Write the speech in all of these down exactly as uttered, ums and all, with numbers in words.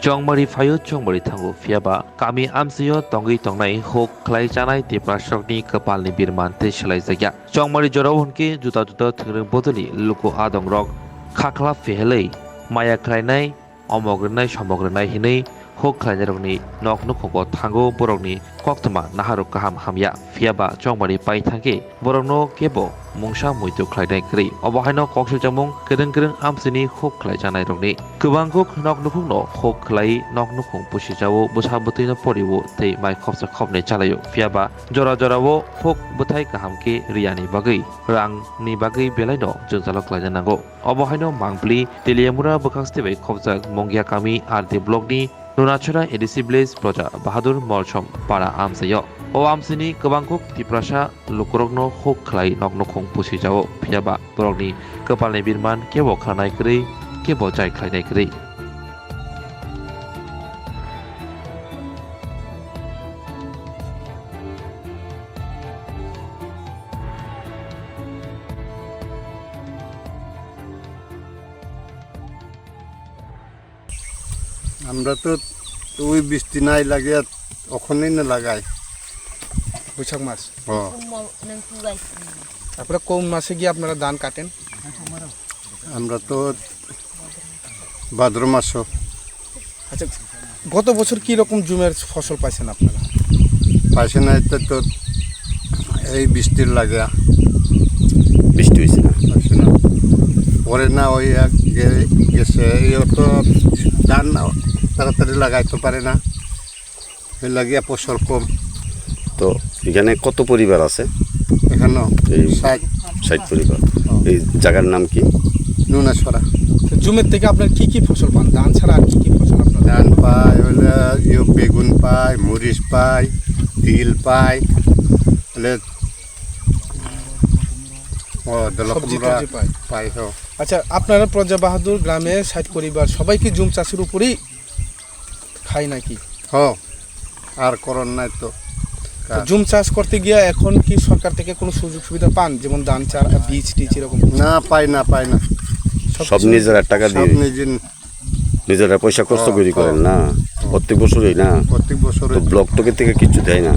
Chongmari phaio chongmari thango, phiyaba kami amchaio tongwi tongnai huk khlai chanai Tiprasarokni kwpalni birman tei swlaijakya. Chongmari jorao hwnkhe juda juda thwngwrwng bodolni luku adongrok khakhla phehelwi maya khlainai, omok rwnai somok rwnai hinwi huk khlainairokni nok nukhungo thango, borokni koktwma naharok kaham hamya. Phiyaba chongmani paithangkhe borokno kebo mungsa muitu khlainai kwrwi. Obo haino kok swijamung kwrwng kwrwng amchaini huk khlai chanairokni. Kwbangkuk nok nukhungno huk khlai nok nukhung pusijao, bwsa bwtwino porio tei mai khopsa khopnwi chalaio. Phiyaba jora jorao huk bwthai kaham khe riyani bagwi, rangni bagwi belaino jwngjalo khlaina nango. Obo haino Mangpili, Teliamura bwkhakstwi bai khopjak Mongya kami R D blockni Nunachora A D C village Proja Bahadur Molsom para amchaio. O amchaini kwbangkuk Tiprasa lukurokno huk khlai nok nukhung pusijao, phiyaba borokni kwpalni birman kebo khlainai kwrwi, kebo jai khlainai kwrwi. আমরা তো ওই বৃষ্টি নাই লাগে, ওখানেই না লাগাই। বৈশাখ মাস। ও। তারপরে কোন মাসে গিয়ে আপনারা ধান কাটেন? আমরা তো ভাদ্র মাসও। আচ্ছা, গত বছর কি রকম জুমের ফসল পাইছেন আপনারা? পাইছে না, এটা তো এই বৃষ্টির লাগে। বৃষ্টি হয়েছে না? হয়েছে না। পরে না ওই এক গে-, গেছে, এই তো ধান তাড়াতাড়ি লাগাইতে পারে না, এই লাগে ফসল কম। তো এখানে কত পরিবার আছে? এখানে এই ষাট। ষাট পরিবার। হ্যাঁ। এই জায়গার নাম কি? নুনাছড়া। তো জমির থেকে আপনার কি কি ফসল পান? ধান ছাড়া আর কি কি ফসল আপনার? ধান পাই, হইলে ইয়ে বেগুন পাই, মরিচ পাই, তিল পাই, হইলে ও, দোলা সবজি কুমড়া টবজি পাই। পাই, হ্যাঁ। আচ্ছা, আপনারা প্রজা বাহাদুর গ্রামে ষাট পরিবার সবাই কি জুম চাষের উপরেই খায় নাকি? হ্যাঁ, আর করন নাই তো। তো জুম চাষ করতে গিয়ে এখন কি সরকার থেকে কোনো সুযোগ সুবিধা পান, যেমন ধান, চারা, বীজ টিজ এরকম? না, পাই না, পাই না। সব সব কিছু নিজেরা টাকা সব দিয়ে। নিজে। নিজেরা পয়সা খরচ হ্যাঁ, করি করেন হ্যাঁ। না? হ্যাঁ। প্রত্যেক বছরই না? প্রত্যেক বছরই। তো ব্লক থেকে, থেকে কিচ্ছু দেয় না?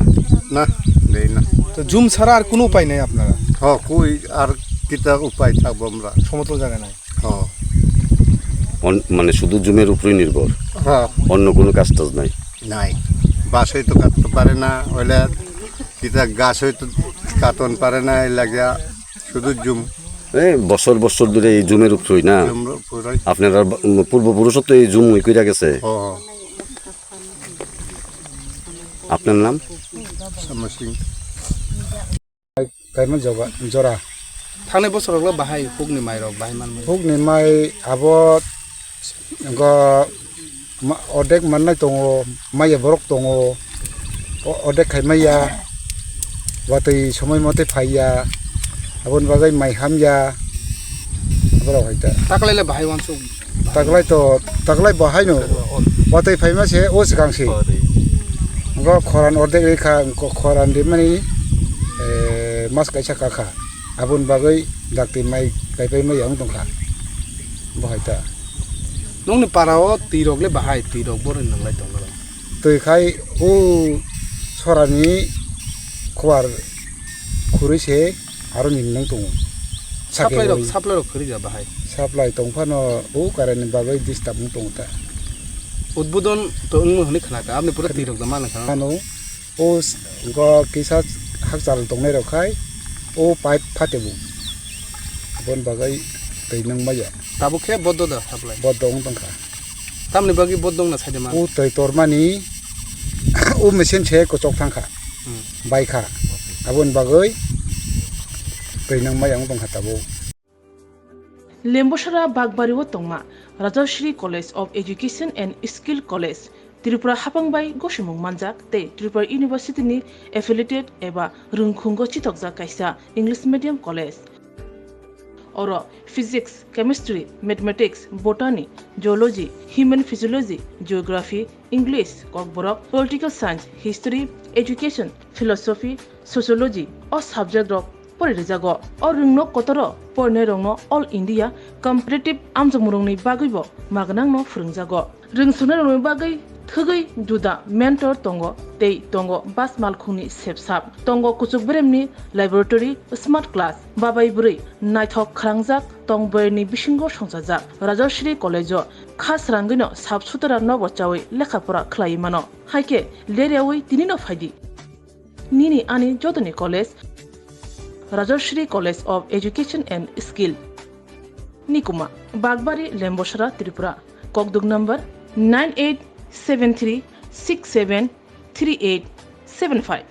না, দেয় না। তো জুম ছাড়া আর কোনো উপায় নেই আপনারা? হ্যাঁ, কই আর কিতা উপায় থাকবো আমরা? সমতল জায়গা নাই। হ্যাঁ। অন-, মানে শুধু জুমের উপরেই নির্ভর? হ্যাঁ। অন্য কোনো কাজ টাজ নাই? নাই। বাসই তো কাটতে পারে না, হইলে কিতা গাছ হয়তো কাটন পারে না, এই লাগিয়া শুধু জুম। এই বছর বছর ধরে এই জুমের উপরেই না? জুমের উপরেই। আপনারা ব-, পূর্বপুরুষও তো এই জুম ওই কইরা গেছে। ও। আপনার নাম? শ্যামা Singh. Kaima joga, jora. Thangnai bosorogo bahai hukni mairok bahai manmani. Hukni mai abo go ma-, odek mannai tongo, maya borok tongo, o-, odek khai maya, watwi somoi motwi phaiya, aboni bagwi mai hamya, aborok hai ta. Taklaile bahai wansuk. Taklai to, taklai bo haino watwi phaima se o swkang se. Go khoran ordek rikha, go khoran rimani, eh, mas kaisa kakha. Aboni bagwi dakti mai kaipai mai ang tongkha. Bo hai ta. Nongni para o twi rok le bahai, twi rok bo rwnang lai tong. Twi khai o sorani khuar khurui se aro ni nang tongo. Supply rok, supply rok khurui ja bahai. Supply tong phano o current ni bagwi disturb wng tongo ta. Udbodon to wngmo hwnwi khna kha, aboni pore twi rok da ma nang kha. Ano o s-, go kisa hakchal tongnai rok khai o pipe phate bo. Aboni bagwi twi nang maya. Tabuk khe bodo da supply. Bodo wng tong kha. Tamni bagwi bo dongna saide man. O twi tormani, o machine se kochok thang kha, hmm, bai kha. Aboni bagwi twi nang mai ang tong kha tabuk. Lembosara Bakbari o tongma Rajashri College of Education and Skill College, Tripura hapang bai gosimung manjak tei Tripura University ni affiliated eba rwngkhungo chitokjak kaisa English medium college. Oro physics, chemistry, mathematics, botany, zoology, human physiology, geography, English, kokborok, political science, history, education, philosophy, sociology o subject rok pori rijago. O rwngnok kotoro porinairokno All India Competitive amjokmungni bagwibo magnangno phwrwngjago. Rwngsuknairokni bagwi thwgwi juda mentor tongo tei tongo bas malkhungni sepsap. Tongo kuchuk beremni laboratory, smart class, babai bwrwi naithok khalangjak tong boyarni bisingo songchajak. Rajashri College-o kha srangwino sap sutara nobo chawi lekha pora khlaiwi mano. Haikhe leryawi tinino phaidi. Nini ani jotoni college, Rajashri College of Education and Skill, Nikuma, Bagbari, Lembosara, Tripura. Kokduk number nine eight seven three six seven three eight seven five.